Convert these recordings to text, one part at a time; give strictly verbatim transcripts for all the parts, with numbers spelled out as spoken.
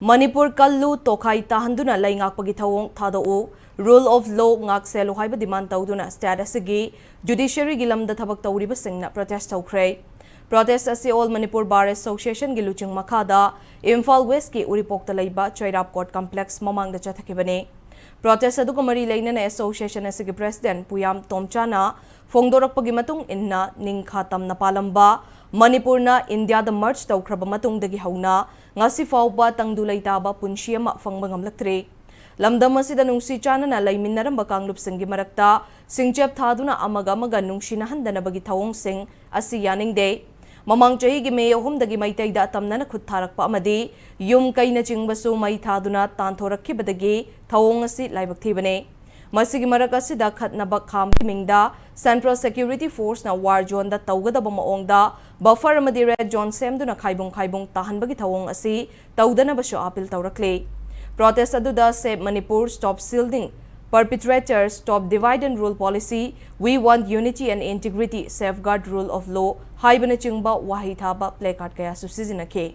ꯃꯅꯤꯄꯨꯔ ꯀꯜꯂꯨ, ꯇꯣꯈꯥꯏ ꯇꯥꯍꯟꯗꯨꯅ ꯂꯩꯉꯥꯛꯄꯒꯤ ꯊꯧꯑꯣꯡ ꯊꯥꯗꯣꯛꯎ, rule of law ꯉꯥꯛꯁꯦꯜꯂꯨ ꯍꯥꯏꯕ demand ꯇꯧꯗꯨꯅ state ꯑꯁꯤꯒꯤ judiciaryꯒꯤ ꯂꯝꯗ ꯊꯕꯛ ꯇꯧꯔꯤꯕꯁꯤꯡꯅ protest ꯇꯧꯈ꯭ꯔꯦ꯫ Protest ꯑꯁꯤ All Manipur Bar Associationꯒꯤ ꯂꯨꯆꯤꯡ ꯃꯈꯥꯗ ꯏꯝꯐꯥꯜ Westꯀꯤ ꯎꯔꯤꯄꯣꯛꯇ ꯂꯩꯕ ꯆꯩꯔꯥꯞ Court Complex ꯃꯃꯥꯡꯗ ꯆꯠꯊꯈꯤꯕꯅꯤ꯫ Protest ꯑꯗꯨꯒ ꯃꯔꯤ ꯂꯩꯅꯅ association ꯑꯁꯤꯒꯤ president ꯄꯨꯌꯥꯝ ꯇꯣꯝꯆꯥꯅ ꯐꯣꯡꯗꯣꯔꯛꯄꯒꯤ ꯃꯇꯨꯡ ꯏꯟꯅ, ꯅꯤꯡꯈꯥ ꯇꯝꯅ ꯄꯥꯜꯂꯝꯕ ꯃꯅꯤꯄꯨꯔꯅ ꯏꯟꯗꯤꯌꯥꯗ merge ꯇꯧꯈ꯭ꯔꯕ ꯃꯇꯨꯡꯗꯒꯤ ꯍꯧꯅ ꯉꯁꯤ ꯐꯥꯎꯕ ꯇꯪꯗꯨ ꯂꯩꯇꯥꯕ ꯄꯨꯟꯁꯤ ꯑꯃ ꯐꯪꯕ ꯉꯝꯂꯛꯇ꯭ꯔꯤ꯫ ꯂꯝꯗꯝ ꯑꯁꯤꯗ ꯅꯨꯡꯁꯤ ꯆꯥꯟꯅꯅ ꯂꯩꯃꯤꯟꯅꯔꯝꯕ ꯀꯥꯡꯂꯨꯞꯁꯤꯡꯒꯤ ꯃꯔꯛꯇ ꯁꯤꯡꯆꯞ ꯊꯥꯗꯨꯅ ꯑꯃꯒ ꯑꯃꯒ ꯅꯨꯡꯁꯤꯅꯍꯟꯗꯅꯕꯒꯤ ꯊꯧꯑꯣꯡꯁꯤꯡ ꯑꯁꯤ ꯌꯥꯅꯤꯡꯗꯦ꯫ ꯃꯃꯥꯡ ꯆꯍꯤꯒꯤ ꯃꯦ ꯑꯍꯨꯝꯗꯒꯤ ꯃꯩꯇꯩꯗ ꯑꯇꯝꯅꯅ ꯈꯨꯠ ꯊꯥꯔꯛꯄ ꯑꯃꯗꯤ ꯌꯨꯝ ꯀꯩꯅꯆꯤꯡꯕꯁꯨ ꯃꯩ ꯊꯥꯗꯨꯅ ꯇꯥꯟꯊꯣꯔꯛꯈꯤꯕꯗꯒꯤ ꯊꯧꯑꯣꯡ ꯑꯁꯤ ꯂꯥꯏꯕꯛ ꯊꯤꯕꯅꯤ꯫ ꯃꯁꯤꯒꯤ ꯃꯔꯛ ꯑꯁꯤꯗ ꯈꯠꯅꯕ ꯈꯥꯝꯕꯒꯤ ꯃꯤꯡꯗ Central Security Forceꯅ war zoneꯗ ꯇꯧꯒꯗꯕ ꯃꯑꯣꯡꯗ buffer ꯑꯃꯗꯤ red zone ꯁꯦꯝꯗꯨꯅ ꯈꯥꯏꯕꯨꯡ ꯈꯥꯏꯕꯨꯡ ꯇꯥꯍꯟꯕꯒꯤ ꯊꯧꯑꯣꯡ ꯑꯁꯤ ꯇꯧꯗꯅꯕꯁꯨ appeal ꯇꯧꯔꯛꯂꯤ꯫ Protest ꯑꯗꯨꯗ Save Manipur, Stop Shielding Perpetrators, Stop Divide and Rule Policy, We Want Unity and Integrity, Safeguard Rule of Law ꯍꯥꯏꯕꯅꯆꯤꯡꯕ ꯋꯥꯍꯩ ꯊꯥꯕ placard ꯀꯌꯥꯁꯨ ꯁꯤꯖꯤꯟꯅꯈꯤ꯫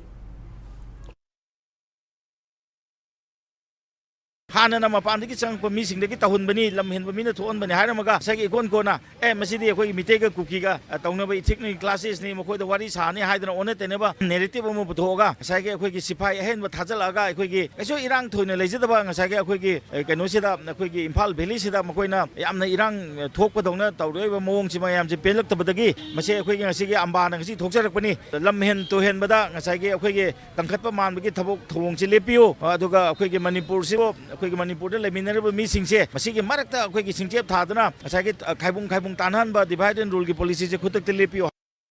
ꯍꯥꯟꯅꯅ ꯃꯄꯥꯟꯗꯒꯤ ꯆꯪꯉꯛꯄ ꯃꯤꯁꯤꯡꯗꯒꯤ ꯇꯧꯍꯟꯕꯅꯤ, ꯂꯝ ꯍꯦꯟꯕ ꯃꯤꯅ ꯊꯣꯛꯍꯟꯕꯅꯤ ꯍꯥꯏꯔꯝꯃꯒ ꯉꯁꯥꯏꯒꯤ ꯏꯀꯣꯟ ꯀꯣꯟꯅ ꯑꯦ ꯃꯁꯤꯗꯤ ꯑꯩꯈꯣꯏꯒꯤ ꯃꯤꯇꯩꯒ ꯀꯨꯀꯤꯒ ꯇꯧꯅꯕ ethnic clashesꯅꯤ, ꯃꯈꯣꯏꯗ ꯋꯥꯔꯤ ꯁꯥꯅꯤ ꯍꯥꯏꯗꯅ ꯑꯣꯟꯅ ꯇꯩꯅꯕ narrative ꯑꯃ ꯄꯨꯊꯣꯛꯑꯒ ꯉꯁꯥꯏꯒꯤ ꯑꯩꯈꯣꯏꯒꯤ ꯁꯤꯐꯥꯏ ꯑꯍꯦꯟꯕ ꯊꯥꯖꯤꯜꯂꯛꯑꯒ ꯑꯩꯈꯣꯏꯒꯤ ꯀꯩꯁꯨ ꯏꯔꯥꯡ ꯊꯣꯏꯅ ꯂꯩꯖꯗꯕ ꯉꯁꯥꯏꯒꯤ ꯑꯩꯈꯣꯏꯒꯤ ꯀꯩꯅꯣꯁꯤꯗ ꯑꯩꯈꯣꯏꯒꯤ ꯏꯝꯐꯥꯜ valleyꯁꯤꯗ ꯃꯈꯣꯏꯅ ꯌꯥꯝꯅ ꯏꯔꯥꯡ ꯊꯣꯛꯄꯗꯧꯅ ꯇꯧꯔꯛꯏꯕ ꯃꯑꯣꯡꯁꯤ ꯃꯌꯥꯝꯁꯦ ꯄꯦꯜꯂꯛꯇꯕꯗꯒꯤ ꯃꯁꯤ ꯑꯩꯈꯣꯏꯒꯤ ꯉꯁꯤꯒꯤ ꯑꯝꯕꯥꯅ ꯉꯁꯤ ꯊꯣꯛꯆꯔꯛꯄꯅꯤ꯫ ꯂꯝ ꯍꯦꯟ ꯇꯨꯍꯦꯟꯕꯗ ꯉꯁꯥꯏꯒꯤ ꯑꯩꯈꯣꯏꯒꯤ ꯀꯟꯈꯠꯄ ꯃꯥꯟꯕꯒꯤ ꯊꯕꯛ ꯊꯧꯑꯣꯡꯁꯤ ꯂꯦꯞꯄꯤꯌꯨ꯫ ꯑꯗꯨꯒ ꯑꯩꯈꯣꯏꯒꯤ ꯃꯅꯤꯄꯨꯔꯁꯤꯕꯨ, ꯑꯩꯈꯣꯏꯒꯤ ꯃꯅꯤꯄꯨꯔꯗ ꯂꯩꯃꯤꯟꯅꯔꯤꯕ ꯃꯤꯁꯤꯡꯁꯦ ꯃꯁꯤꯒꯤ ꯃꯔꯛꯇ ꯑꯩꯈꯣꯏꯒꯤ ꯁꯤꯡꯆꯦꯞ ꯊꯥꯗꯨꯅ ꯉꯁꯥꯏꯒꯤ ꯈꯥꯏꯕꯨꯡ ꯈꯥꯏꯕꯨꯡ ꯇꯥꯟꯅꯍꯟꯕ divide and ruleꯒꯤ policyꯁꯦ ꯈꯨꯗꯛꯇ ꯂꯦꯞꯄꯤꯌꯨ꯫